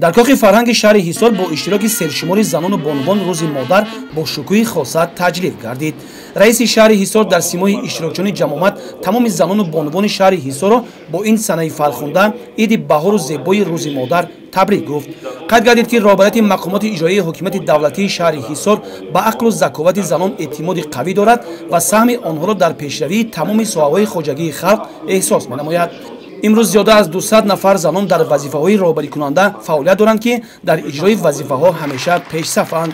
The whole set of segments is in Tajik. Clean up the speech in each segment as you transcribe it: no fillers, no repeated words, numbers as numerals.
Дар кохи фарҳанги шаҳри Ҳисор бо иштироки сершумори занону бонувон Рӯзи модар бо шукӯҳи хоса таҷлил гардид. Раиси шаҳри Ҳисор дар симои иштирокчиёни ҷамомат тамоми занону бонувони шаҳри Ҳисорро бо ин санаи фархунда, иди баҳору зебои Рӯзи модар табрик гуфт. Қайд гардид, ки роҳбарияти мақомоти иҷроияи ҳокимияти давлатии шаҳри Ҳисор ба ақлу заковати занон эътимоди қавӣ дорад ва саҳми онҳоро дар пешравии тамоми соҳаҳои хоҷагии халқ эҳсос менамояд. Имрӯз зиёда аз 200 нафар занон дар вазифаҳои роҳбарикунанда фаъолият доранд, ки дар иҷрои вазифаҳо ҳамеша пешсафанд.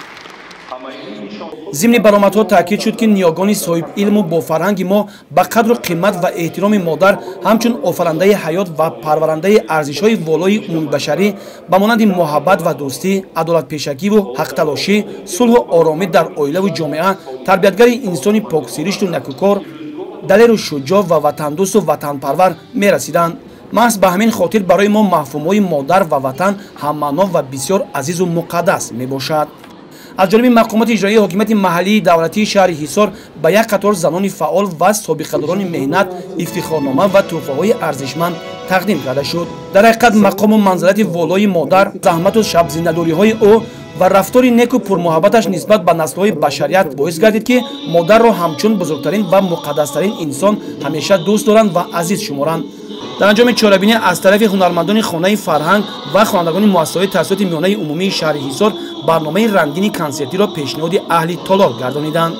Зимни баромадҳо таъкид шуд, ки ниёгони соҳибилму бофарҳанги мо ба қадру қимат ва эҳтироми модар ҳамчун офарандаи ҳаёт ва парварандаи арзишҳои волои умумибашарӣ ба монанди муҳаббат ва дӯстӣ, адолатпешагиву ҳақталошӣ, сулҳу оромӣ дар оилаву ҷомеа, тарбиятгари инсони поксиришту накӯкор, далеру шуҷоъ ва ватандӯсту ватанпарвар мерасиданд. Маҳз ба ҳамин хотир барои мо мафҳумҳои модар ва ватан ҳаммаъно ва бисёр азизу муқаддас мебошад. Аз ҷониби мақомоти иҷроияи ҳокимияти маҳаллии давлатии шаҳри Ҳисор ба як қатор занони фаъол ва собиқадорони меҳнат ифтихорнома ва тӯҳфаҳои арзишманд тақдим карда шуд. Дар ҳақиқат, мақому манзилати волои модар, заҳмату шабзиндадориҳои ӯ ва рафтори неку пурмуҳаббаташ нисбат ба наслҳои башарият боис гардид, ки модарро ҳамчун бузургтарин ва муқаддастарин инсон ҳамеша дӯст доранд ва азиз шуморанд. Дар анҷоми чорабинӣ аз тарафи ҳунармандони хонаи фарҳанг ва хонандагони муассисаҳои таҳсилоти миёнаи умумии шаҳри Ҳисор барномаи рангини консертиро пешниҳоди аҳли толор гардониданд.